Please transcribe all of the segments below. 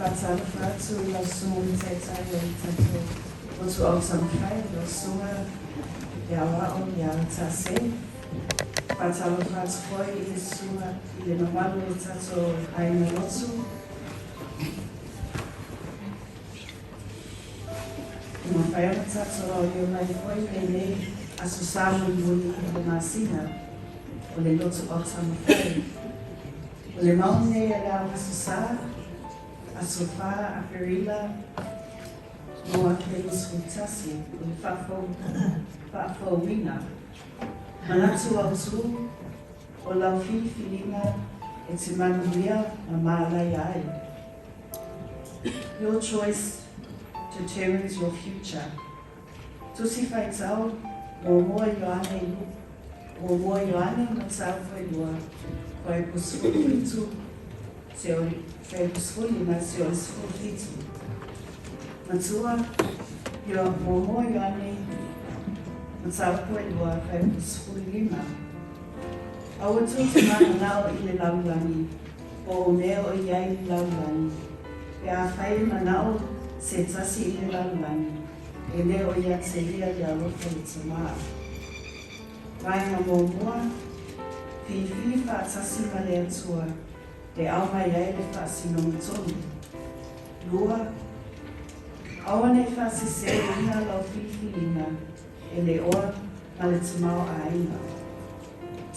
Faatalofa atu i lau Susuga i le Taitai o le tatou Motu Ao Taumafai, lau Susuga i le Aoao ia Tase. Faatalofa atu foi i le Susuga i le mamalu o le tatou aiga lotu. Ua mafai ona tatou aolio mai foi i lenei Aso Sa mulimuli o le masina o le Lotu Ao Taumafai. O le mau nei a le ao Aso Sa, Aso 4 Aperila 2021, o le faafouina manatu autū o lau filifiliga e te manuia ma mālaia ai. Your choice determines your future. Tusi Faitau, Muamua Ioane Muamua Ioane Mataupu e lua, Fuaiupu 17, Fuaiupu 15 seia o le 17. Matua, Muamua Ioane Mataupu e lua, Fuaiupu 15. Aua tou te mananao i le lalolagi, po o mea o i ai i le lalolagi, pe afai e manao se tasi i le lalolagi, e le o ia te ia le alofa o le Tamā. Vaega muamua, Filifili faatasi ma le Atua e ao mai ai le faasinoga tonu. Lua, Aua ne i faasesēina lau filifiliga e le oa ma le tamaoaiga.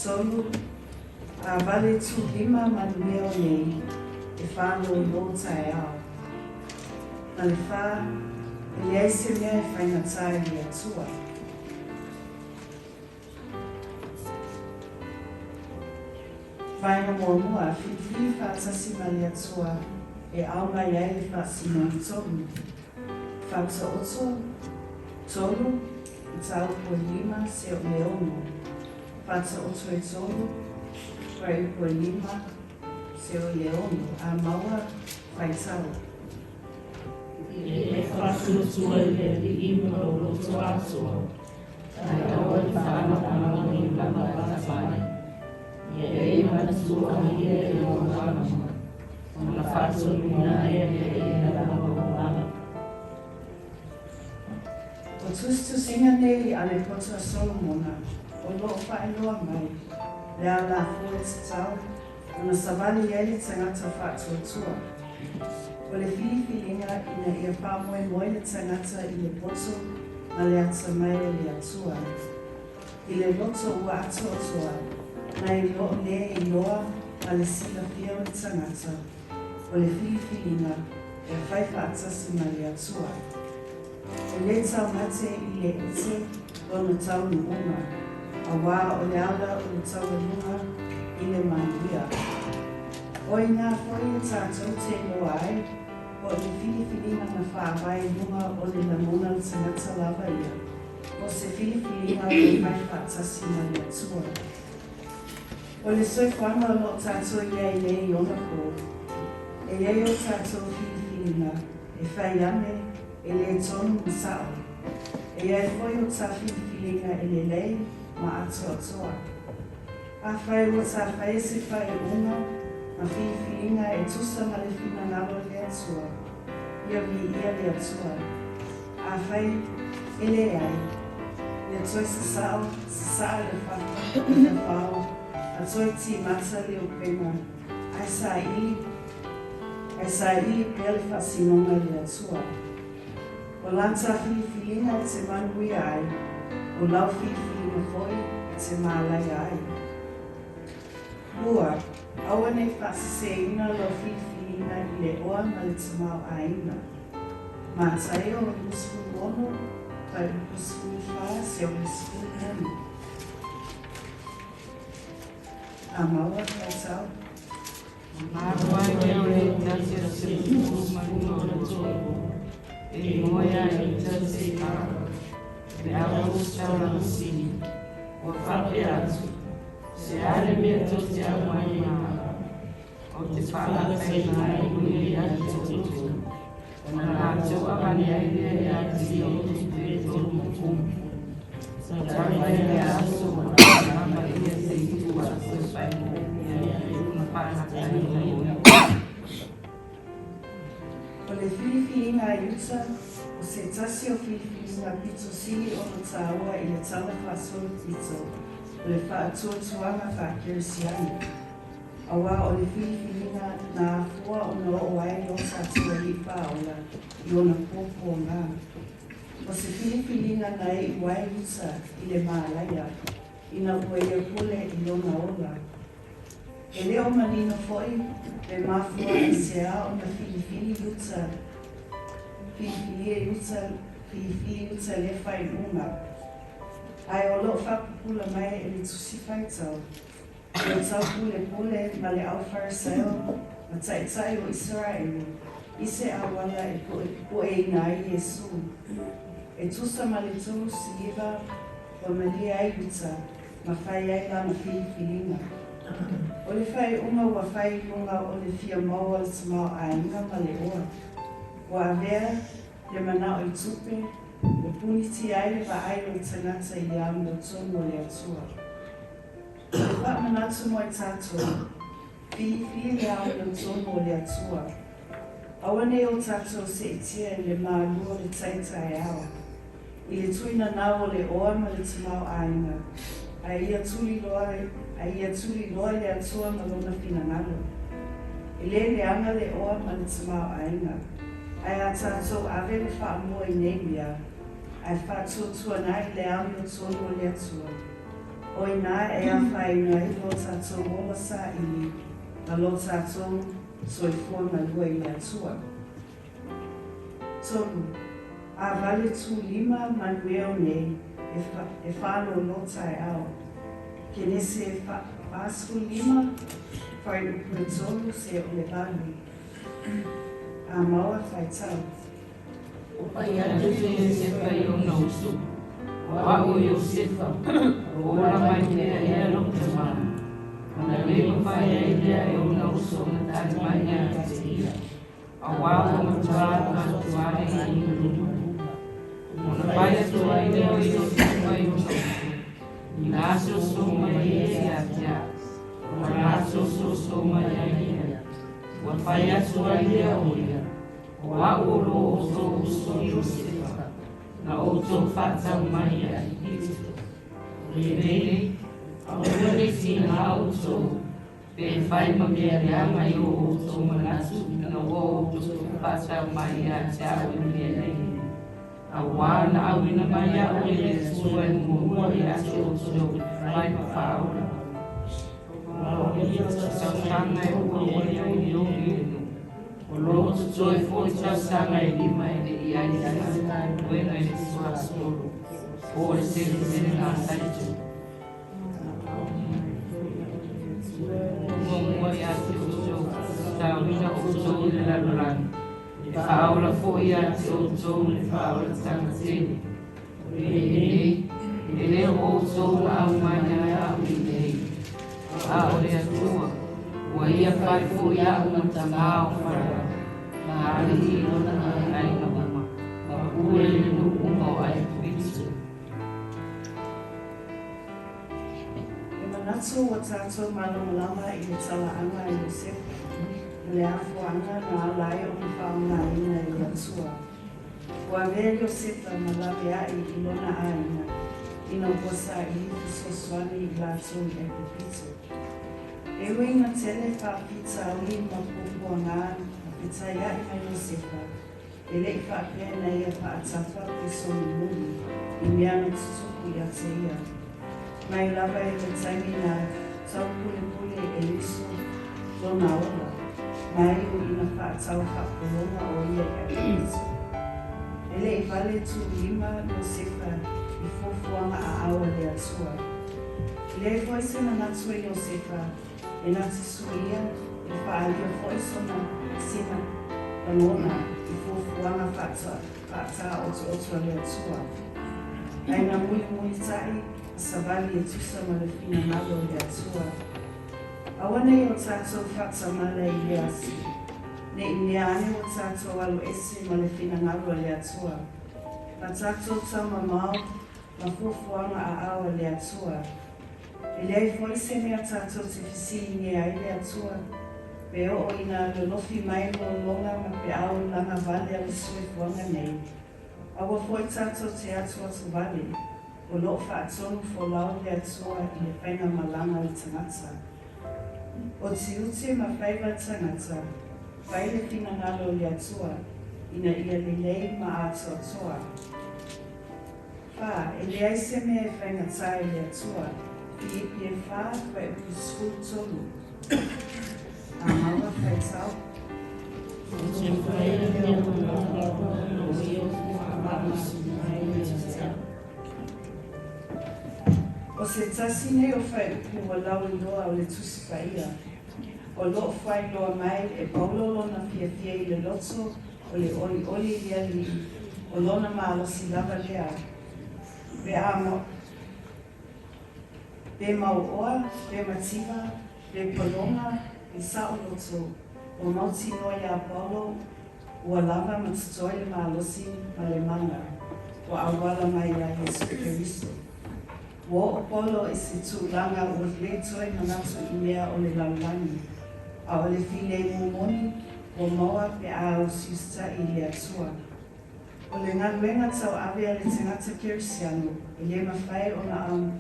Tolu, A vale tū lima ma le mea o nei e whānōnō taeao. Ma le whā, e leai se mea e whaingatā i le Atua. Vaenga muamua, whiriwhiri whātasi ma le Atua e ao mai ai le whaasinoni tonu. Whātaoto, tolu, mataupu e lima se o le ono. Whātaoto e tolu, fuaiupu e lima se o le ono, a maua whaitau. E faatuatua i le Alii ma lou loto atoa, ae aua le faamatamaga i lana atamai. Ia e manatua ai ia i lou lama, ona faatonuina ai lea i lana auaunaga. O tusitusiga nei a le poto a Solomona o lo o faailoa mai le alafua e tatau ona savali ai le tagata faatuatua. O le filifiliga ina ia faamoemoe le tagata i le poto ma le atamai o le Atua. I le loto ua atoatoa, nai lo le iloa ma le silafia o le tagata, o le filifiliga e fai faatasi ma le Atua. E le taumate i le ete lona taunuuga, auā o le ala o le taualuga i le manuia. O i nā foi e tātou te iloa ai, o le filifiliga na faavae i luga o le lagona o le tagata lava ia, o se filifiliga ua fai faatasi ma le Atua. O le soifuaga o lo o tātou i ai nei i ona pō, e i ai o tātou filifiliga e fai ane e lē tonu ma sa'o. E i ai foi o tā filifiliga e lelei ma atoatoa. Afai ua tā faia se faaiuga ma filifiliga e tusa ma le finagalo o le Atua, ia viia le Atua. Afai e leai, ia toe sasao, sasaa le le fafao, ma toe timata le upega, ae saili, ae saili pea le faasinoga i le Atua. O lata filifiliga e te manuia ai, o lau filifiliga foi e te mālaia ai. Lua, aua ne i faasesēina lau filifiliga i le oa ma le tamaoaiga. Mataio 26, fuaiupu 14 seia o le 16. A maua faitau. Maro ai mea o le tasi a se ulu ma luga o le tolu, e moe ai i tasi i lalo, le Apostola sili, ua faapea atu, Se a le mea tou te aumai ia au, ou te faalataina ai i luga ia te outou, ona latou avane ai lea ia te ia o tupe e tolu ma kumu. Tau mai le aso ua lamalama ia te itu a toe faimoomia i lona faalataina o ia. O le filifiliga a Iuta o se tasi o filifiliga pito sili ona tāua i le Tala Faasolopito o le Faatuatuaga Faakerisiano, auā o le filifiliga na afua ona oo ai lo tatou Alii Faaola i ona puapuaga. O se filifiliga na iu ai Iuta i le malaia ina ua ia pule i lona ola. E le o manino foi le mafua aiseā ona filifili Iuta filifilia Iuta filifili Iuta lea faaiuga. Ae o loo faapupula mai e le Tusi Faitau, le taupulepule ma le aufarisaio ma taitai o Isaraelu i se auala e pueina ai Iesu. E tusa ma le 39 ua malie ai Iuta ma fai ai lana filifiliga. O le faaiuga ua fai i luga o le fia maua o le tamaoaiga ma le oa. Ua avea le manao i tupe, ua punitia ai le vaai o le tagata i le amiotonu o le Atua. O le faamanatu mo i tatou, filifili le amiotonu o le Atua. Aua nei o tatou seetia i le malu o le tai taeao, i le tuinanau o le oa ma le tamaoaiga, ae ia tuliloa i le Atua ma lona finagalo. E lē leaga le oa ma le tamaoaiga, ae a tatou ave le faamua i nei mea, ae faatuatuanai i le amiotonu o le Atua, o i ina e afaina ai lo tatou ola saili ma lo tatou soifua malua i le Atua. 3. A vale tū lima manueo nei e whālolo taeao. Kenese 45, fuaiupu e 3 seia o le 8. A maua faitau. O paia atu se Iosefa i ona uso. O au o Iosefa, o ola mai pea ea lou tamā. Ona le mafai ai lea e ona uso ona tali mai ia te ia. Auā ua matuā tuatuae i ina tupu. Ona fai atu ai lea o Iosefa i ona uso. Inā soso mai ia ia te au. Ona la sososo mai ai ia. Ua fai atu ai lea o ia. O au o lo outou uso Iosefa, na outou faatau mai i Aikupito. O lenei, aua nei tigā outou, pe fai ma mea leaga i o outou manatu ina ua outou faatau mai ia te au i mea nei. Auā na auina mai a'u e le Atua e muamua ia te outou e fai ma faaola. O ia tausaga e ua ai ai i ogi le nuu. O loo totoe foi tausaga e 5 e le'i ai se luega i le suasolo po o le seleselega a saito. Muamua ia te outou faataoina outou i le lalolagi, e faaola foi ia te outou le faaolataga tele. O lenei, e lē o outou na aumai ai a'u i nei, a o le Atua, ua ia fai foi a'u ma tamā o Farao, ma alii i lona aiga uma, ma pule i le nuu uma o Aikupito. E manatu ua tatou malamalama i le talaaga a Iosefa ma le afuaga na ala ai ona faaaogaina e le Atua. Ua avea Iosefa ma laveai i lona aiga ina ua saili fesoasoani i latou i Aikupito. E ui ina tele faafitauli ma puapuaga na fetaia'i ma Iosefa, e le'i faapea na ia faatafa pe solimuli i mea na tutupu ia te ia. Mai lava i le taimi na taupulepule e uso lona ola, ma iu ina faatau faapologa o ia i Aikupito. E le'i vale tuulima Iosefa i fuafuaga aao a le Atua. E leai foi se manatu o Iosefa e na te suia e faaalia foi sona sina lagona i fuafuaga faatāotooto a le Atua. Ae na mulimulita'i ma savali e tusa ma le finagalo o le Atua. Aua nei o tatou faatamala i lea aso, ne i mea ane ua tatou alo ese ma le finagalo a le Atua, ma tatou taumamao ma fuafuaga aao a le Atua. E leai foi se mea tatou te fesiligia ai le Atua. Pe oo ina lolofi mai lologa ma peau lagavale a le soifuaga nei, aua foi tatou te atuatuvale, o loo faatonu folau le Atua i le faigamalaga a le tagata. O tiute ma faiva a le tagata, fai le finagalo o le Atua, ina ia lelei ma atoatoa. 4. E leai se mea e faigatā i le Atua. Filipi e 4, fuaiupu 13. A maua faitau. Ou te faia mea uma lava o ia ua faamalosi mai ia te au. O se tasi nei o fuaiupu ua lauiloa o le Tusi Paia. O loo faailoa mai e Paulo lona fiafia i le loto o le olioli i le Alii, o lona malosi lava lea. Pe a pe mauoa, pe mativa, pe pologa, pe saoloto, ua mautinoa iā Paulo ua lava ma totoe le malosi ma le mana ua auala mai iā Iesu Keriso. Ua oo Paulo i se tulaga ua lē toe manatu i mea o le lalolagi, a o le filemu moni ua maua pe a usiusitaʻi i le Atua. O le galuega tauave a le tagata kerisiano e lē mafai ona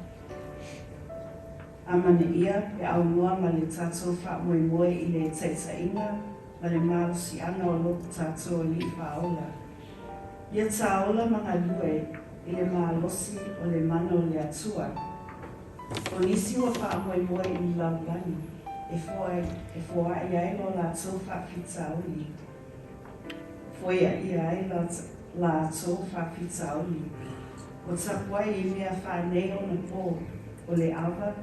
amanaia pe aunoa ma le tatou faamoemoe i le taitaiga ma le malosiaga o lo tatou Alii Faaola. Ia tāola ma galue i le malosi o le mana o le Atua. O nisi ua faamoemoe i le lalolagi e e foai ai lo latou faafitauli, foiaia ai latou faafitauli. Ua tapuai i mea faaneionapo o le ava,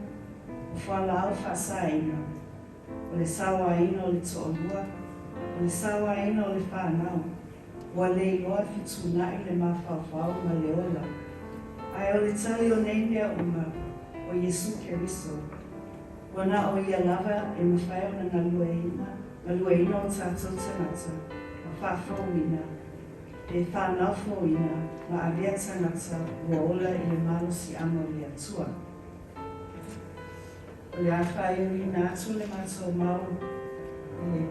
o fualaau faasaina, o le sauaina o le toalua, o le sauaina o le fanau. Ua le iloa fetuunai le mafaufau ma le ola. Ae o le tali o nei mea uma, o Iesu Keriso. Ua na o ia lava e mafai ona galueaina o tatou tagata ma faafouina, pe whānaufouina ma avea tagata ua ola i le malosiaga o le Atua. O le a faaiuina atu le matou mau i le